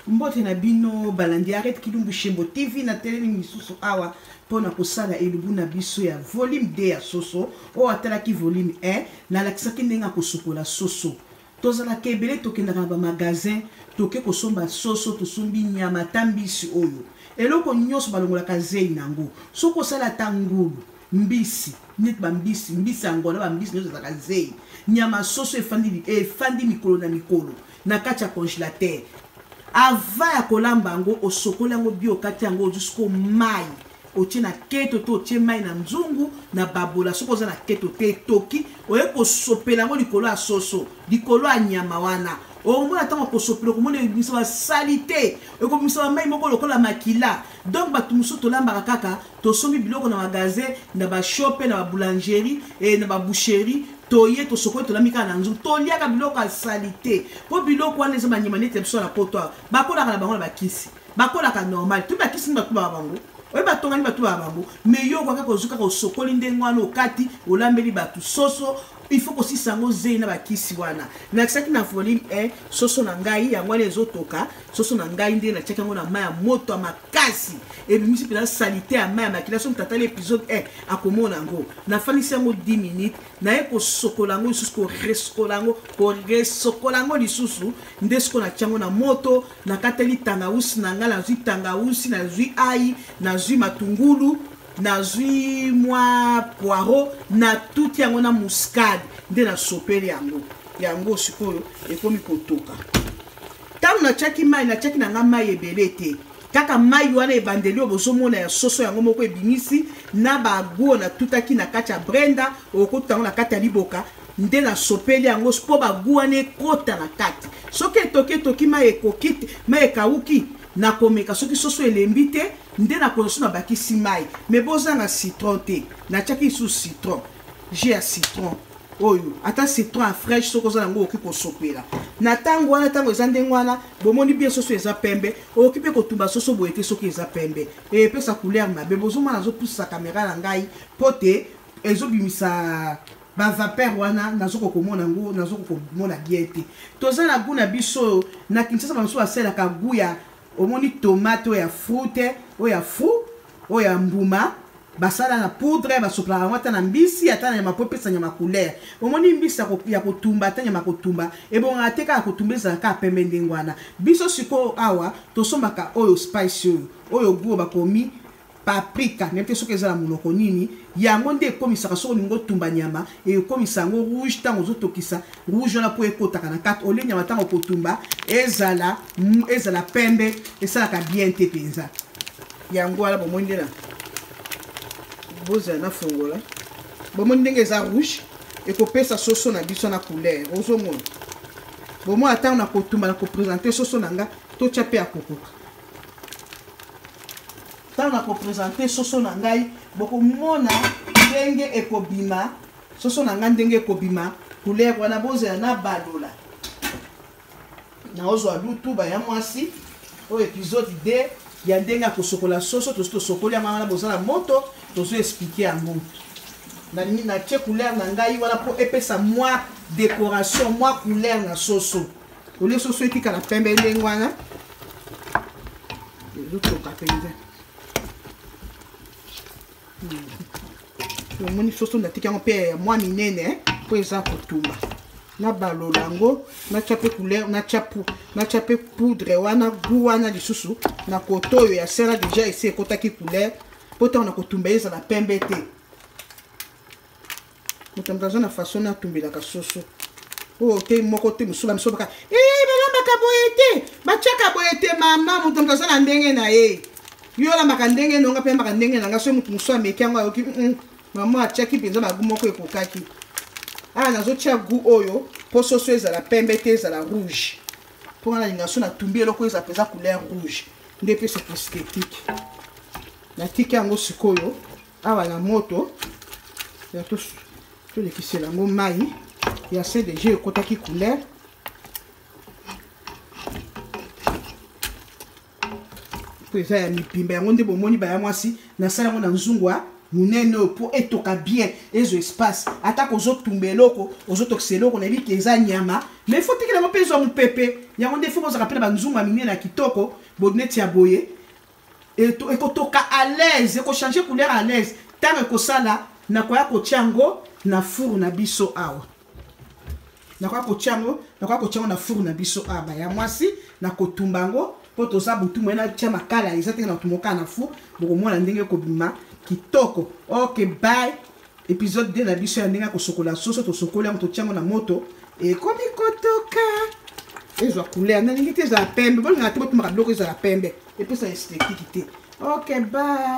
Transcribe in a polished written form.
Mbote na bino balandi Arrête Kilumbu Shembo TV na telemi misusu awa mpo na kosala elubu na biso ya volume 2 ya soso. Oyo atalaki volume 1, nalakisaki ndenge ya kosukola soso. Tozalaka ebele tokendaka na ba magasin toke kosomba soso, tosombi nyama ata mbisi oyo. Eloko nyonso balongolaka zeyi na yango. Soki osali ata ngulu, mbisi, neti ba mbisi, mbisi ya ngola, ba mbisi nyonso ezalaka zeyi. Nyama soso efandi, efandi mikolo na mikolo na kati ya congelateur. Avant ya kolamba yango, osokoli yango bien, okati yango, ozwi sikoyo mayi otie na keto to otie mai na nzungu na babola. Soki oza na keto te, etoki, oye kosopela yango likolo ya soso, likolo ya nyama wana. Okomona ntango okosopela, okomona ebimisa basalite, ekobimisa bamai moko lokola makila. Donc bato mosusu tolambaka kaka, tosombi biloko na magasin, na bashope, na baboulangerie, na baboucherie, toye tosokoli, tolambi kaka na nzungu, toliaka biloko ya salite. Mpo biloko wana eza banyama neti ya biso na poto awa, bakolaka na bango na bakisi, bakolaka normal to bakisi nini batubaka bango, oye batongani batubaka bango. Mais yo kaka kozwi kaka osokoli ndenge wana, okati, olambeli bato soso, il faut kosisa yango zei na bakisi wana. Nakisaki na volume 1 soso na ngai yango wana ezotoka. Soso na ngai nde natiaki yango na mai ya moto ya makasi, ebimisi mpenza salite ya mai ya makila. Soki moto atali episode 1 akomona yango. Nafandisi yango 10 minutes, naye kosokola yango lisusu, koresokola yango, koresokola yango lisusu. Nde sikoyo natia yango na moto, nakateli tangawusi na ngai, nazwi tangawusi, nazwi ai, nazwi matungulu, nazwi mwa poireau, natuti yango na muscade, nde nasopeli yango. Yango sikoyo ekomi kotoka. Ntango natiaki mai, natiaki na ngai mai ebele te, kaka mai wana ebandeli oyo bozomona ya soso yango moko ebimisi na baguo natutaki na kati ya brenda, okokuta yango na kati ya liboka, nde nasopeli yango mpo bagu wana ekota na kati. Soki etoki, etoki, mai ekoki te, mai ekauki, nakomeka soki soso elembi te, nde nakozwa so nabakisi mai. Me bozanga citron te, natiaki lisusu citron, jus ya citron oyo, ata citron ya fraîche soki oza nango okoki kosopela na ntango wana. Ntango eza ndenge wana, bomoni bien soso eza pembe. Okoki mpe kotumba soso boye te soki eza pembe, epesa couleur mabe. Bozomona nazopusa kamera na ngai mpo te ezobimisa ba vapeur wana, nazokoka komona yango, nazokoka komona bien te. Toza na goût na biso oyo na Kinshasa, bamosusu basalelaka goût ya, omoni, tomate oyo ya fruite, oyo ya fruit, oyo ya mbuma, basala na poudre, basopelaka yango ata na mbisi, ata na nyama, po epesa nyama couleur. Omoni mbisi ya kotumba, ata nyama ya kotumba, ebongaka te kaka kotumba ezala kaka pembe ndenge wana. Biso sikoyo awa tosombaka oyo spice, oyo oyo goût bakomi paprika, nayebi te soki eza na monoko nini. Yango nde ekomisaka, soki olingi otumba nyama, ekomisa yango rouge. Ntango ozotokisa rouge wana mpo ekotaka na kati, olie nyama, ntango kotumba ezala pembe, esalaka bien te mpenza. Yango wana bomoni nde na bozala na fongola, bomoni ndenge eza rouge, ekopesa soso na biso na couleur. Ozomona, bomona ntango na kotumba, na kopresente soso na nga, totya mpe ya kokoka. Ntango na kopresente soso na ngai, bokomona ndenge ekobima soso na ngai, ndenge ekobima couleur wana. Bozela na balola, naozwa lutu baya mwasi. Oyo episode 2 ya ndenge ya kosokola soso. Tosi tosokoli yango wana, boza na moto, tozo explike yango. Nalingi natie couleur na ngai wana mpo epesa mwa décoration, mwa couleur na soso, olie soso etikala pembe ndenge wana. Ezotoka mpenza. Omoni soso natiki yango mpe ya mwa minene mpo eza kotumba. Nabalola yango, natya mpe couleur, natya mpe poudre wana, goût wana lisusu na koto oyo ya sera deja esi ekotaki couleur, mpo ntango na kotumba ezala pembe te. Moto moto aza na façon natumbelaka soso oyo te, moko te. Mosusu bamiso baka balambaka boye te, batiaka boye te. Mama, moto moto aza na ndenge na ye. Yo olambaka ndenge nonga mpe ambaka ndenge na nga. Soki moto mosusu ameki yango, ayoki mama atiaki mpenza bagu moko ekokaki. Awa nazotia gu oyo mpo soso ezala pembe te, ezala rouge, mpo nga nalinga so natumbi eloko ezala mpenza couleur rouge, nde epesa esthétique. Natiki yango sikoyo awa na moto ya tolekisela yango mai ya cdg ekotaki couleur. Mpo eza ya mipimba, yango nde bomoni baya mwasi, nasala yango na nzungu. Monene oyo mpo etoka bien, ezwa espace. Atako ozotumba eloko, ozotokisa eloko, nayebi ke eza nyama, mais faut tikela yango mpe ezwa mopepe. Yango nde faut bozalaka mpe na banzungu ya minene ya kitoko, neti ya boye. Ekotoka à l'aise, ekochange couleur à l'aise. Ntango ekosala, nakoya kotia yango na four na biso awa. Nakoya kotia yango, nakoya kotia yango na four na biso awa. Ya mwasi, nakotumba yango mpo toza butu moye, natia makala eza te, na kotumba kaka na four. Bokomona ndenge ekobima kitoko. Ok, bye. Épisode 2 na biso ya ndenge ya kosokola soso. Tosokoli yango, totia yango na moto, ekomi kotoka, ezwa couleur. Nalingi te ezala pembe, bolingaka te botumaka biloko ezala pembe, epesa esthétique te. Ok, bye.